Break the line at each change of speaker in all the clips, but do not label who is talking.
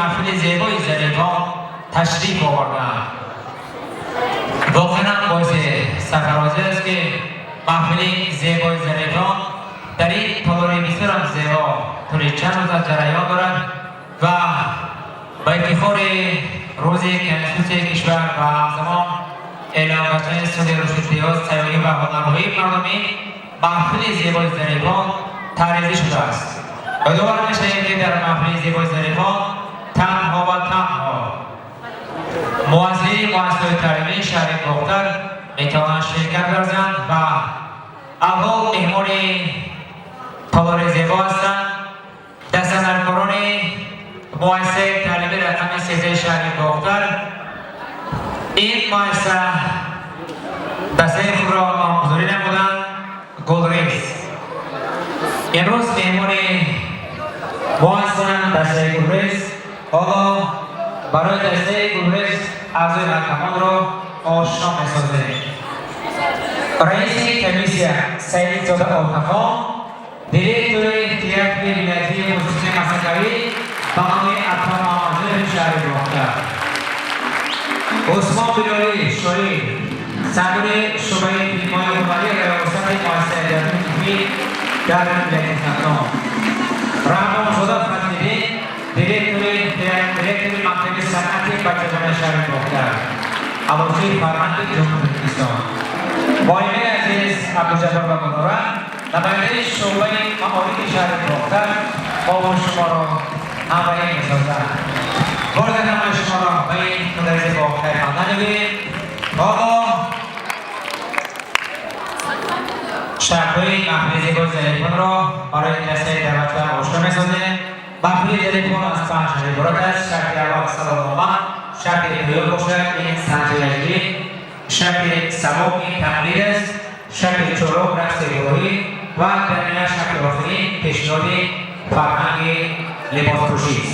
маҳфили зебои Зарифон ташриф овардаанд. Воқеан боиси сарфарозӣ аст, ки маҳфили зебои Зарифон дар ин толори бисёрам зебо тӯли чанд рӯз аз ҷараён дорад ва ба ифтихори рӯзи Конститутсияи кишвар ва ҳамзамон эълон гаштани соли рушди деҳот, сайёҳӣ ва ҳунарҳои мардумӣ маҳфили зебои Зарифон таърифӣ шудааст. Ёдовар мешавем, ки дар маҳфили зебои Зарифон танҳо ва танҳо муассисаи муассисаҳои таълимии шаҳри Бохтар метавонанд ширкат варзанд ва аввал меҳмони толори зебо ҳастанд дастандаркорони муассисаи таълимии рақами 13 шаҳри Бохтар. Ин муассиса дастаи худро номгузорӣ намуданд Гулрез. Имрӯз меҳмони мо ҳастанд дастаи Гулрез. Ҳоло барои дастаи Гулрез аъзои ҳакамонро ошно месозем. Раиси комиссия Саидзода Олтахон, директори театри вилоятии хусусии масакавӣ ба номи Ато Мамаджанов шаҳри Бохтар, Усмон Билолӣ, шоир, сардори шӯъбаи филмҳои ҳунарии раёсати муассисаи давлатии тиббӣ дар вилояти Хатлон, Раҳмонзода Фазлиддин, директори мактаби санъати бачагонаи шаҳри Бохтар, Аълочии фарҳанги Ҷумҳурии Тоҷикистон, Моимаи азиз Абдуҷаббор ва Гулнора, намояндаи шӯъбаи маорифи шаҳри Бохтар, мову шуморо ҳамроҳӣ месозанд. Бори ҳамаи шуморо ба ин ҳунари зебо хайрмақдам мегӯем. Ҳоло шартҳои маҳфили зебои Зарифонро барои дастаи даъватшуда ошкор месозем. Маҳфили Зарифон аз панҷ шарт иборат аст. Шарти аввал саломнома, шарти дуюм бошад ин санҷидаҷӣ, шарти севум ин тақлид аст, шарти чорум рақси гурӯҳӣ ва дар ниҳоят шарти охирин пешниҳоди фарҳанги либоспӯшист.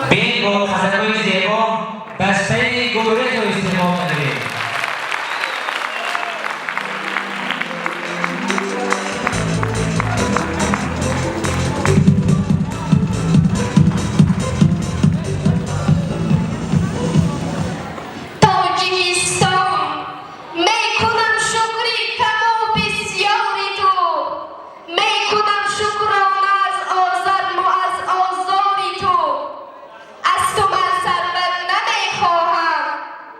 Бин, бо хазакҳои зебо дастаи Гулрезро истиқбол мегирем.
Тоҷикистон, мекунам шукри каму бисёри ту, мекунам шукрона аз озарму аз озори ту. Аз ту ман сарват намехоҳам,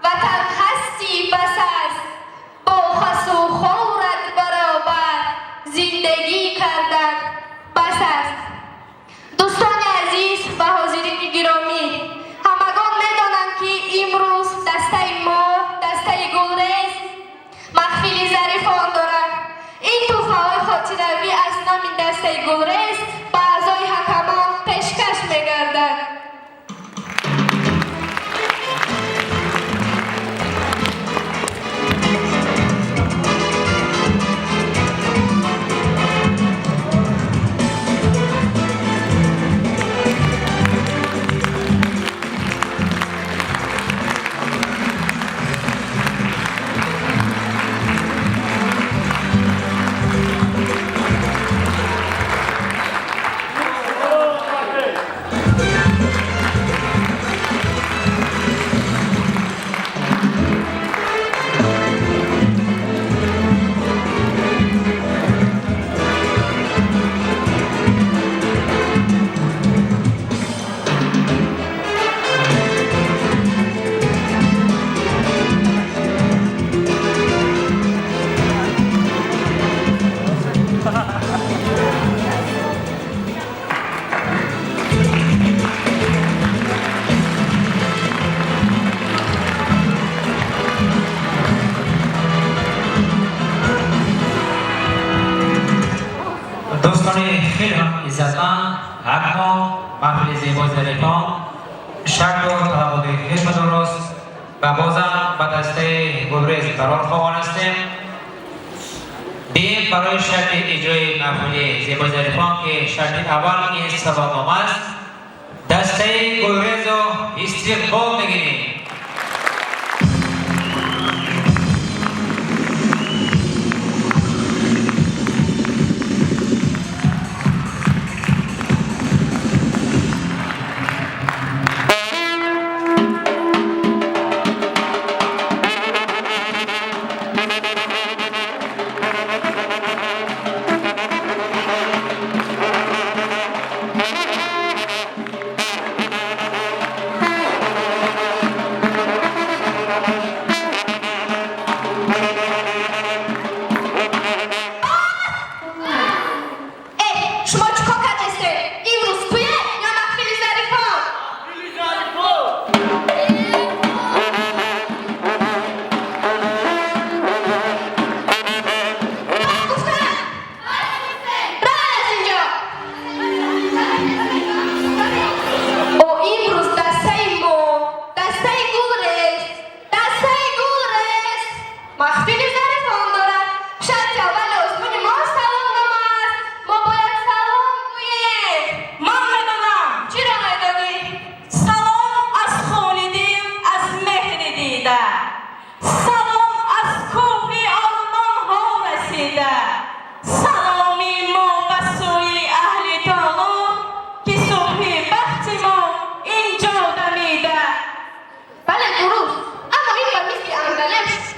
ватан ҳастӣ бас аст. Бо хасу хорат баробар зиндагӣ кардан бас аст. Дӯстони азиз ва ҳозирини гиромӣ, ҳамагон медонанд, ки имрӯз дастаи мо, дастаи Гулрез, маҳфили Зарифон дорад. Ин тӯҳфаҳои хотиравӣ аз номи дастаи Гулрез ба аъзои ҳакамон пешкаш мегардад.
Дӯстони хеле ҳам иззатманд, акнун маҳфили зебои Зарифон шарту талаботи хешро дуруст ва бозам ба дастаи Гулрез барор хоҳон ҳастем. Бим, барои шарти иҷрои маҳфили зебои Зарифон, ки шарти аввал ин саломнома аст, дастаи Гулрезро истиқбол мегирем.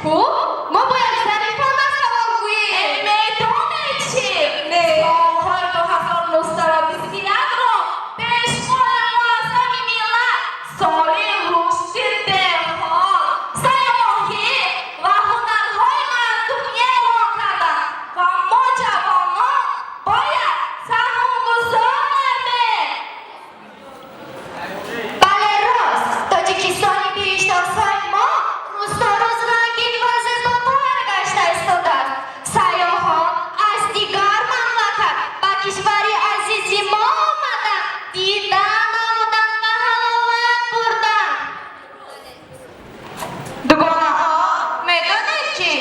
Ку? Мо бояд Зарифона салом гӯем.
Медонед чӣ?
Не.
Солҳои 2021-ро Пешвои муаззами миллат соли рушди деҳот, сайёҳӣ ва ҳунарҳои мардумӣ эълон карданд ва мо ҷавонон бояд саҳмгузор гардем.
Бале, рост. Тоҷикистони биҳиштосои мо рӯз то рӯз рангин ва зеботар гашта истодааст. Сайёҳон аз дигар мамлакат ба кишвари азизи мо омада, дида намуданд ва ҳаловат бурданд.
Дугонаҳо, медонед, ки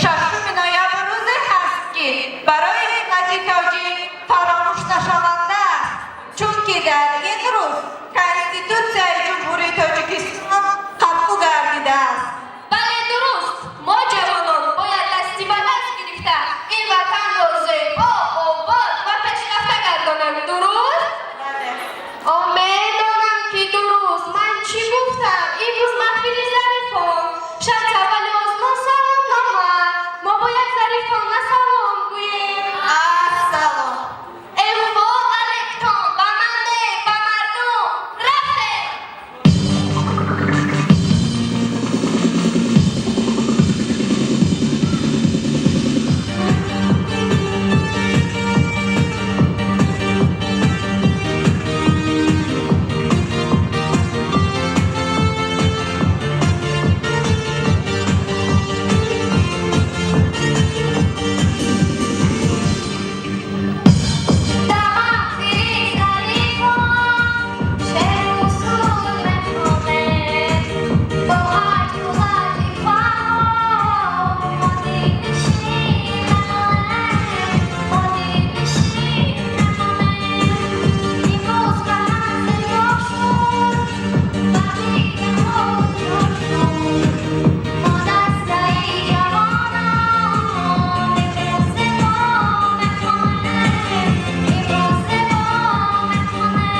6 ноябр рӯзе ҳаст, ки барои миллати тоҷик фаромӯшнашаванда аст, чунки дар ин рӯз Конститутсияи Ҷумҳурии Тоҷикистон қабул гардидааст.
Бале, дуруст. Мо ҷавонон бояд дасти ба даст гирифта ин ватанро зебо, обод ва пешрафта гардонем. Дуруст?
Бале.
О, медонам, ки дуруст. Ман чӣ гуфтам? Имрӯз маҳфили Зарифон. Шарти аввали озмун саломнома. Мо бояд Зарифона салом гӯем.
Ассалом.
Эво алейкум, ба ман не, ба мардум. Рафтем. Дар маҳфили Зарифон шеру суруд мехонем, бо ҳаҷву латифаҳо мо дилнишин мемонем, мо дилнишин мемонем. Имрӯз ватан зебо шуд ва дидаҳо ҷо шуд. Мо дастаи ҷавонон имрӯз зебо мехонем, имрӯз зебо мехонем.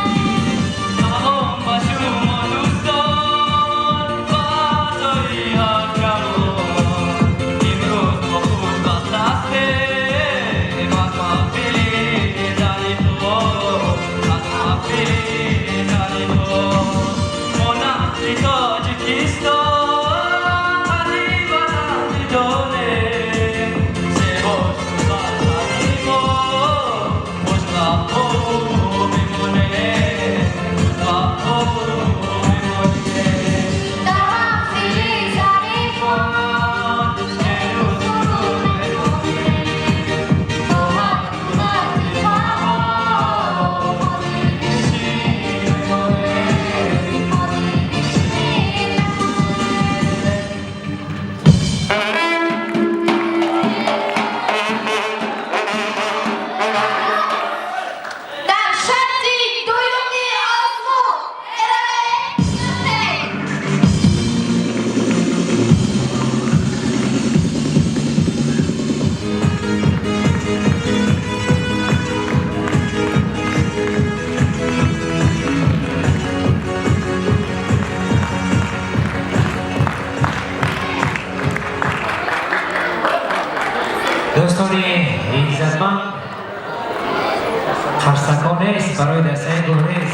Салом ба шумо, дӯстон ва аъзои ҳакамон. Имрӯз мо хушбахт ҳастем аз маҳфили Зарифон, аз маҳфили Зарифон. Мо насли Тоҷикистон қадри ватан медонем. Зебо шуд ватани мо, хушбахту мемонем, хушбахту мемонем.
Дар маҳфили Зарифон шеру суруд мехонем, бо ҳаҷву латифаҳо мо дилнишин мемонем, мо дилнишин мемонем. Дар шарти дуюми озмун меравем. Рафтем.
Дӯстони иззатманд, қарсакҳо нест барои дастаи Гулрез.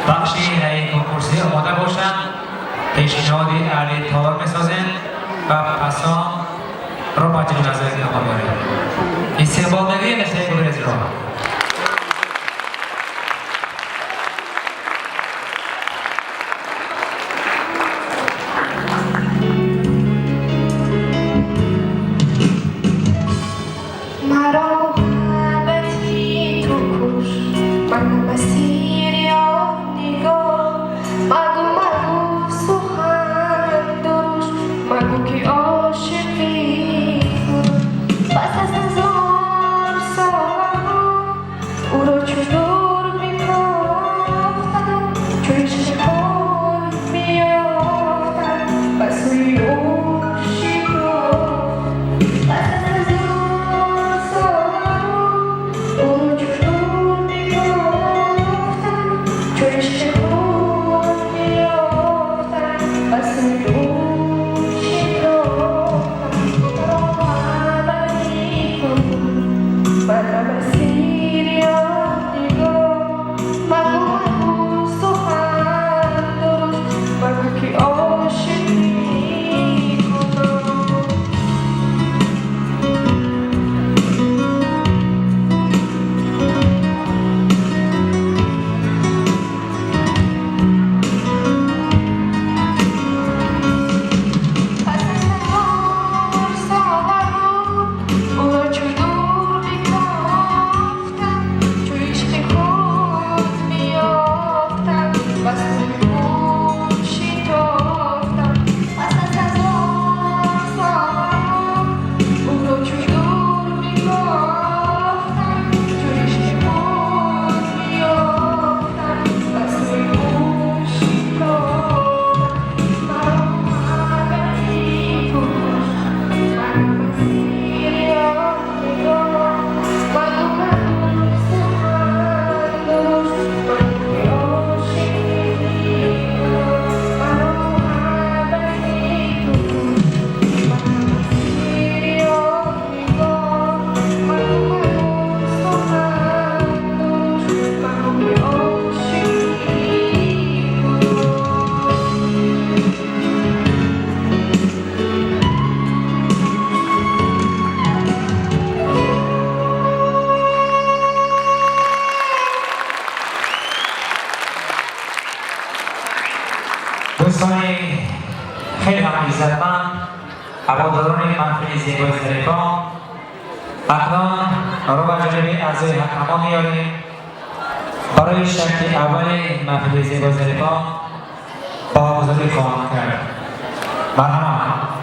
Бахши раи конкурсӣ омода бошанд. Пешниҳоди аҳли толор месозем ва пасон ро ба ҷилв назар меорем. Истиқбол мегирем дастаи Гулрезро.
Маро муҳаббати ту куш, манам асири он нигоҳ. Магӯ, магӯ сухан дуруш, магӯ, ки ошиқи ту. Пас аз ҳазор солҳо ӯро чу нур мекофтам, чу ишқи худ меёфтам, ба сӯи ӯ шитофтам. Пас аз ҳазор солҳо ӯро чу нур мекофтам, чу ишқи худ меёфтам.
Дӯстони хеле ҳам иззатманд, ҳаводорони маҳфили зебои Зарифон, акнун рӯ ба ҷониби аъзои ҳакамон меорем. Барои шарти аввали маҳфили зебои Зарифон баҳогузорӣ хоҳанд кард. Марҳамат.